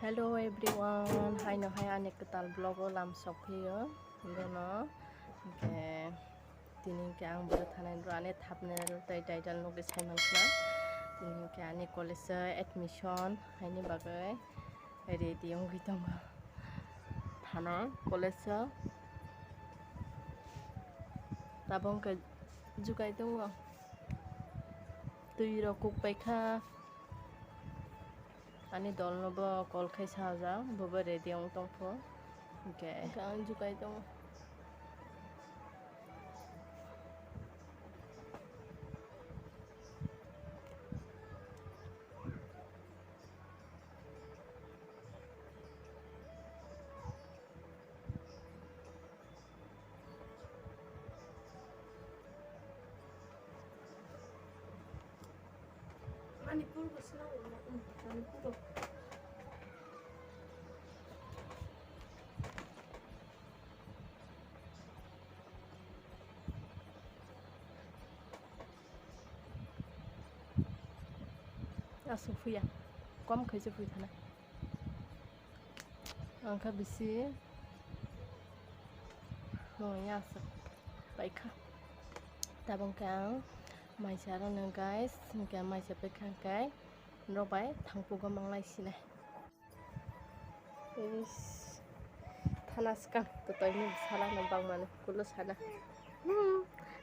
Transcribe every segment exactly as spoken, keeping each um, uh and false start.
Hello everyone, haino hai ani kwtal vlog o lam sok phio. Bono hwnkhe tini hwnkhe ang bwrwi thanai bwrwi ani thumbnail tei title nugwi sai mankha. Tini hwnkhe ani college o admission haini bagwi ready wngwi tongo. Thanai college o tabuk hwnkhe jugai tongo. Twi rok kuk paikha. Ani dol no bo call khai sajak, bo bo ready wng tong pho. Hwnkhe ang jugai tongo. Manipur bo swnam rwma, um, Manipur rok. Aswk phuya, kom khaisa phui thana. Ang kha bisi mungya aswk paikha. Tabuk khe ang maisa rwno guys, hwnkhe maisa paikha hwnkhe norok bai thangpugo manglai sinai. Is, thana swkang twtwi ni bwsala no bangmano kulo sana. Hmm.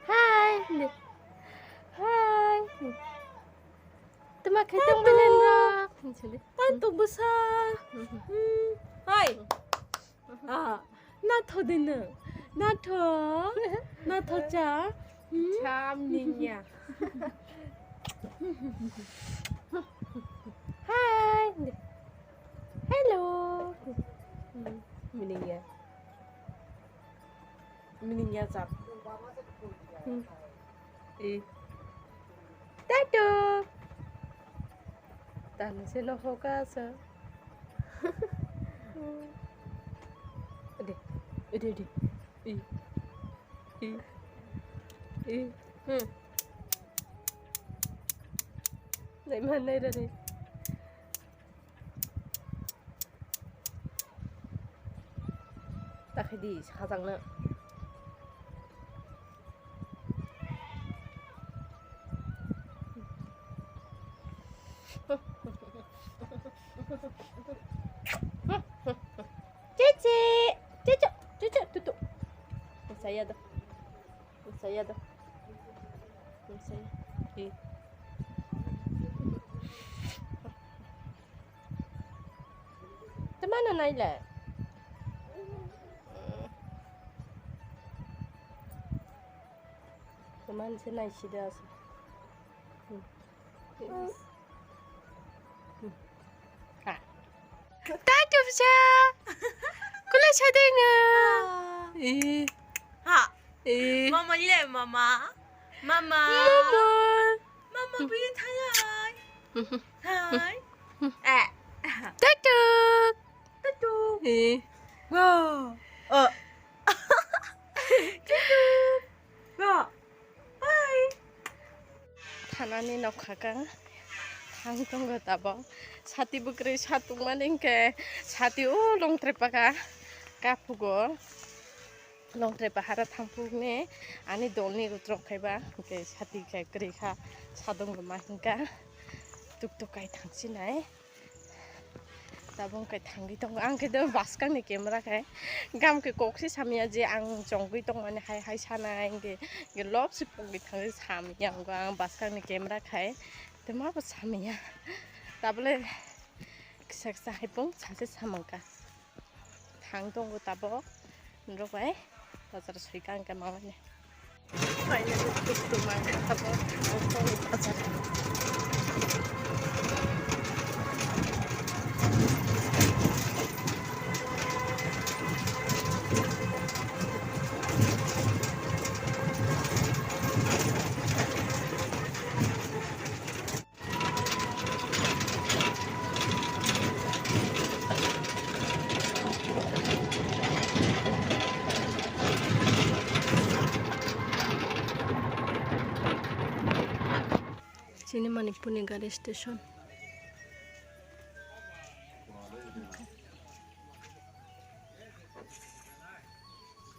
Hi. Hi. Tuma khe tong bilen rok. Tan tung bwsa. Hmm. Hi. Ah, natho de nwng. Natho. Natho cha. Hmm? Cham niya. Hi. Hello. Hmm. Mining ya. Mining ya chap. Hmm. Eh. Tato. Tani se no focus. Ade, ade, ade. I, i, i. Hmm. Nai man nai ra nai. Ta khe di, sajakno. Chichi, chichu, chichu, tutu. Saya do. Saya do. Saya. Di. Tama na nai le. Teman se nai sida asa. Hmm. Hmm. Ha. Tai tu bisa. Kula sadinga. Eh. Ha. Eh. Mama le mama. Mama. Mama. Mama bini thangai. Hai. Eh. Tatuk. Tatuk. Eh. Go. Oh. Tatuk. Go. Hai. Thanani nokha kang. Thang tongo tabok. Sati bwkrwi satung mani hwnkhe sati o longtre paka kaphugo. Longtre pahara thangphukni ani dolni rwtrok khaiba hwnkhe sati khe kwrwi kha sadong rwma hwnkha tuk tuk kai thangsinai. Tabuk hwnkhe thangwi tongo ang khe do bwskangni camera khai gam khe kok se samya je ang chongwi tongmani hai hai sanai hwnkhe hwnkhe lobsi pokni thangwi samya wngo ang bwskangni camera khai tei ma bo samya tabole kisa kisa hai pung sachi samangkha. Thang tongo tabok, norok bai bazar soika hwnkhe mangmani. Finally, tuk tuk mangkha tabok, tok tok bazar. Chini Manipurni gari station.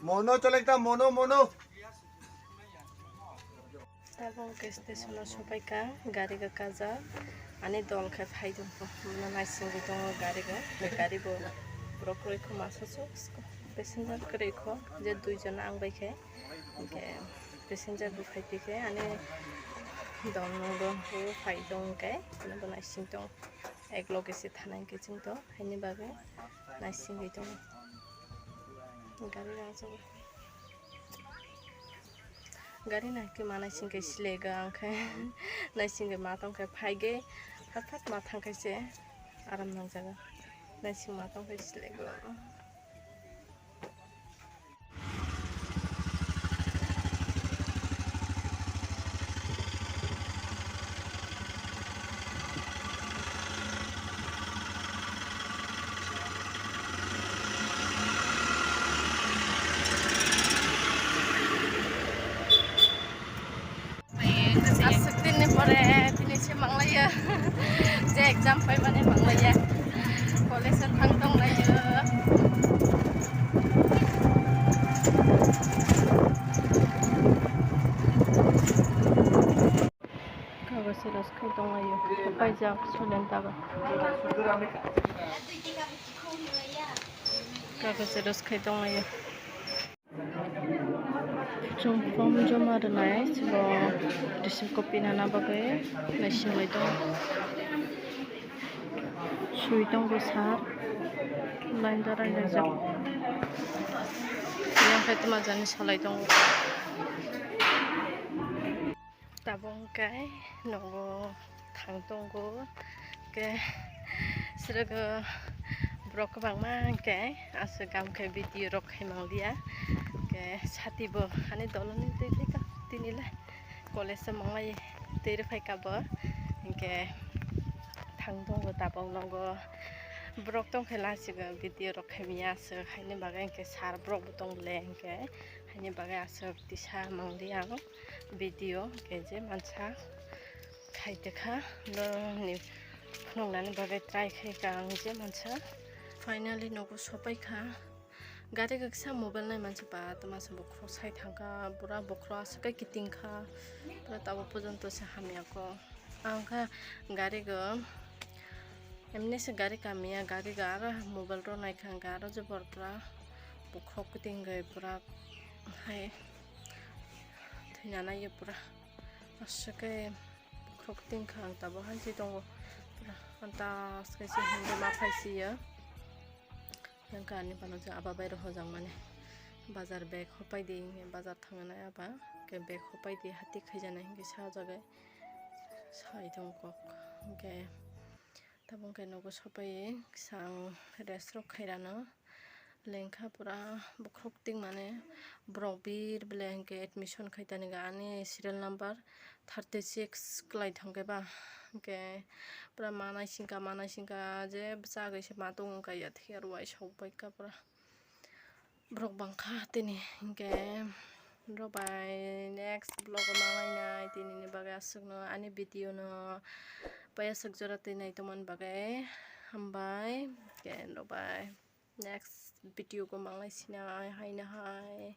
Mono cholekta, mono, mono. Tabuk hwnkhe station o sopaikha, gari ga kajak. Ani dol khe phaitongkha, bono naisingwi tongo gari ga. Gari bo borok kwrwi kho, masa swk swk passenger kwrwi kho, je dui jon ang bai khe. Hwnkhe passenger bo phai twi khe ani dol no bo phai tong khe, ani bo naising tong. Ek loge se thanai hwnkhe chwng to, haini bagwi naisingwi tongo. Gari rajak. Gari nahikhe ma naisingkhe silaigwng khe, naisingkhe ma tongkhe phaigwi, phat phat ma thangkhe se aram nangjago. Naising ma tongkhe silaigwng. Aswk din ni pore tini se manglaiya. Je exam paimani manglaiya. College o thang tong laiyo. Kago se rwskhai tong laiyo. Paijak solen tago. Kago se rwskhai tong laiyo. Chwng form joma rwnai, bo receipt copy nana bagwi naisingwi tongo. Swi tongo sir, line darai laijak. Yang khe tma jani salai tongo. Tabuk hwnkhe nogo thang tongo, hwnkhe srogo borok kwbangma hwnkhe aswk kam khe video rok khai mangliya, hwnkhe sati bo ani dolo ni twi thika tini le college o manglai twi rw phaika bo, hwnkhe thang tongo tabuk nogo borok tong khe lachigwi video rok khai manya aswk haini bagwi hwnkhe sir borok bo tong le hwnkhe haini bagwi aswk tisa mangli ang. Video hwnkhe je mansa khai tongkha, norokni phunuknani bagwi try khai ka ang je mansa. Finally nogo sopai kha. Gari kakisa mobile nai mansa ba tama se bokhorok sai thangkha, pura bokhorok aswk kai kiting kha, pura tabuk porjonto se hamya kho. Ang kha gari go emni se gari kamya, gari go aro mobile rok nai kha, hwnkhe aro jobor pura bokhorok kiting gai pura hai. Thwina naiyo pura. Aswk khe bokhorok tingkha ang tabuk hansi tongo. Pura antas khe se himlai ma phaisiyo. Yang kani phano je aba bai rok hojak mani. Bazar bag hopai di, hwnkhe bazar thangna aba. Khe bag hopai di, hati khaijaknai hwnkhe sa jagai. Sai tong kok. Hwnkhe tabuk khe nogo sopai kisa ang rest rok khairano. Lengkha pura bokhorok tingmani borok bir bele hwnkhe admission khaitani ani serial number thirty six kwlai thangkhe ba hwnkhe pura manai singka manai singka je bwchagwi se ma tongo wngkha ya thikhe aro uaisok baikha pura borok bangkha tini hwnkhe rok bai next vlog o ma lainai tinini bagwi aswkno ani video no pai aswk jora twi nai tongmani bagwi hambai hwnkhe rok bai. Next video o manglai sinai haino hai.